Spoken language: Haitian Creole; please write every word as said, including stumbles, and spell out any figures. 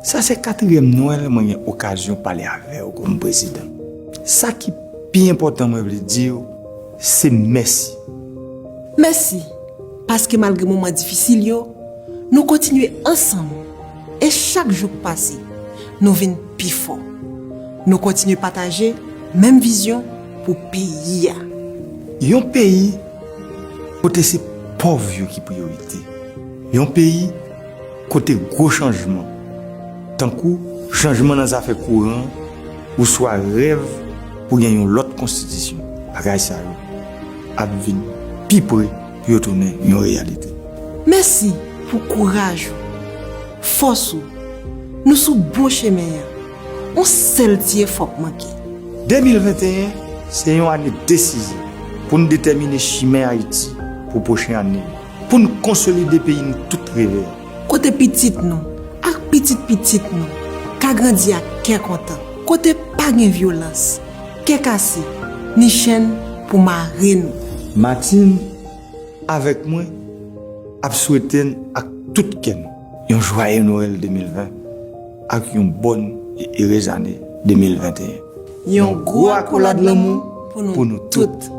Sa se katriyèm Nwèl mwen gen okazyon pale avè w kòm prezidan. Sa ki pi enpòtan mwen vle di w, se mèsi. Mèsi, paske malgre moman difisil yo, nou kontinye ansanm. E chak jou k pase, nou vin pi fò. Nou kontinye pataje menm vizyon pou peyi a. Yon peyi kote se pòv yo ki priyorite. Yon peyi kote gwo chanjman, tankou chanjman nan zafè kouran oswa rèv pou gen yon lòt konstitisyon, bagay sa yo ap vin pi pre pou yo tounen yon reyalite. Mèsi pou kouraj ou, fòs ou. Nou sou bon chemen an. Yon sèl ti efò k manke. De mil venteyen se yon ane desizyon pou n detèmine chimen Ayiti pou pwochen ane yo, pou n konsolide peyi n tout reve a. Kote pitit nou ak pitit pitit nou ka grandi ak kè kontan. Kote pa gen vyolans, kè kase, ni chenn pou mare nou. Martine avèk mwen ap swete n ak tout kè n yon jwaye Nwèl de mil ven ak yon bòn e erez ane de mil venteyen. Yon gwo akolad lanmou pou nou tout.